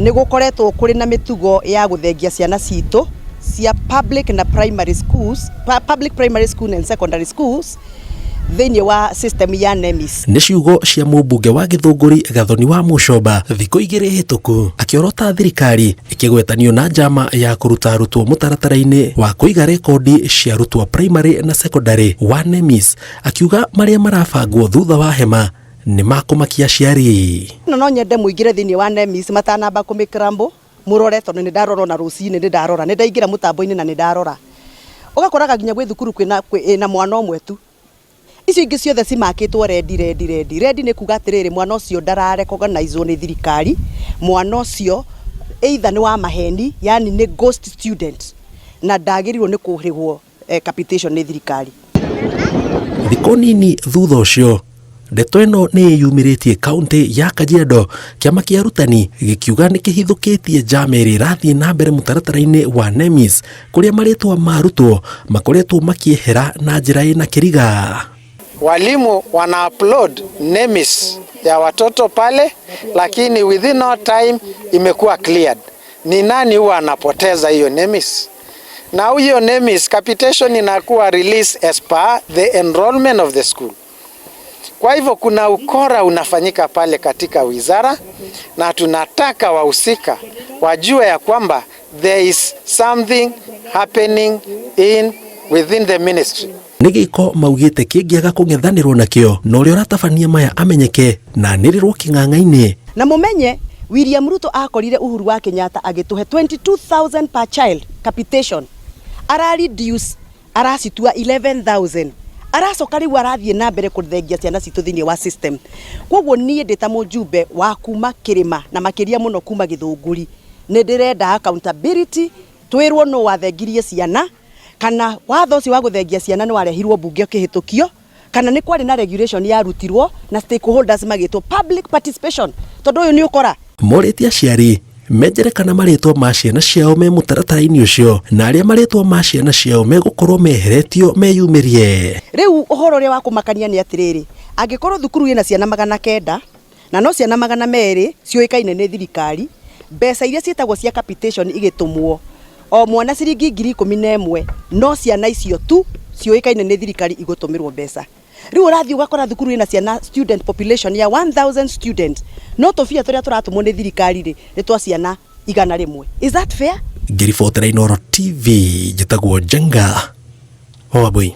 Nĩ gũkoretwo kũrĩ na mĩtugo ya gũthengia ciana citũ cia public na primary schools, public primary school and secondary schools thĩinĩ wa system ya NEMIS. Nĩ ciugo cia mũmbunge wa Gĩthũngũri Gathoni wa Mũcomba thikũ igĩrĩ hĩtũku akĩorota thirikari ĩkĩgwetanio na njama ya kũruta arutwo mũtaratara-inĩ wa kũiga rekondi cia arutwo primary na secondary wa NEMIS, akiuga marĩa marabangwo thutha wa hema nĩ makũmakia aciari. No nyende mũingĩre thĩinĩ wa NEMIS matanamba kũmĩkrambo mũrore, tondũ nĩ ndarora ona rũcinĩ, nĩ ndarora, nĩ ndaingĩra mũtambo-inĩ na nĩ ndarora, ũgakoraga nginya gwĩ thukuru kwĩna ĩna mwana ũmwe tu, icio ingĩ ciothe cimakĩtwo red, red, red, red. Nĩ kuga atĩrĩrĩ, mwana ũcio ndararecognizwo nĩ thirikari, mwana ũcio either nĩ wa maheni, yani nĩ ghost student, na ndagĩrĩirwo nĩ kũrĩhwo capitation nĩ thirikari. Thikũ nini thutha ũcio, ndeto ĩno nĩ ĩyumĩrĩtie kaunti ya Kajiado, kĩama kĩa arutani gĩkiuga nĩ kĩhithũkĩtie njama ĩrĩa ĩrathiĩ na mbere mũtaratara-inĩ wa NEMIS, kũrĩa marĩtwa ma arutwo makoretwo makĩehera na njĩra ĩna kĩriga. Walimu wana upload NEMIS ya watoto pale, lakini within no time imekuwa cleared. Ni nani huwa anapoteza hiyo NEMIS? Na hiyo NEMIS capitation inakuwa release as per the enrollment of the school. Kwa hivyo kuna ukora unafanyika pale katika wizara, na tunataka wahusika wajue ya kwamba there is something happening in within the ministry. Nĩ gĩko maugĩte kĩngĩaga kũng'ethanĩrwo nakĩo na ũrĩa ũratabania maya amenyeke na anĩrĩrwo kĩng'ang'a-inĩ. Na mumenye William Ruto akorire Uhuru wa Kenyatta agĩtũhe 22,000 per child capitation, ara reduce, aracitua 11,000, aracoka rĩu arathiĩ na mbere kũthengia ciana citũ thĩinĩ wa system. Koguo niĩ ndĩ ta mũjumbe wa kuma kĩrĩma na makĩria mũno kuma Gĩthũngũri, nĩ ndĩrenda accountability, twĩrwo nũ wathengirie ciana, kana watho ũcio wa gũthengia ciana nĩ warehirwo mbunge ũkĩhĩtũkio, kana nĩ kwarĩ na regulation yarutirwo na stakeholders magĩtwo public participation, tondũ ũyũ nĩ ũkora. Morĩtie aciari menjere kana marĩtwa ma ciana ciao me mũtaratara-inĩ ũcio, na arĩa marĩtwa ma ciana ciao megũkorwo meheretio meyumĩrie. Rĩu ũhoro ũrĩa wa kũmakania nĩ atĩrĩrĩ, angĩkorwo thukuru ĩna ciana 900 na no ciana 200 ciũĩkaine nĩ thirikari, mbeca iria ciĩtagwo cia capitation igĩtũmwo o mwana ciringi 11,000, no ciana icio tu ciũĩkaine nĩ thirikari igũtũmĩrwo mbeca. Rĩu ũrathiĩ ũgakora thukuru ĩna ciana, student population ya 1000 students, no tũbia tũrĩa tũratũmwo nĩ thirikari rĩ, nĩ twa ciana 100. Is that fair? Ngĩribotera Inooro TV, njĩtagwo Njenga Wambui.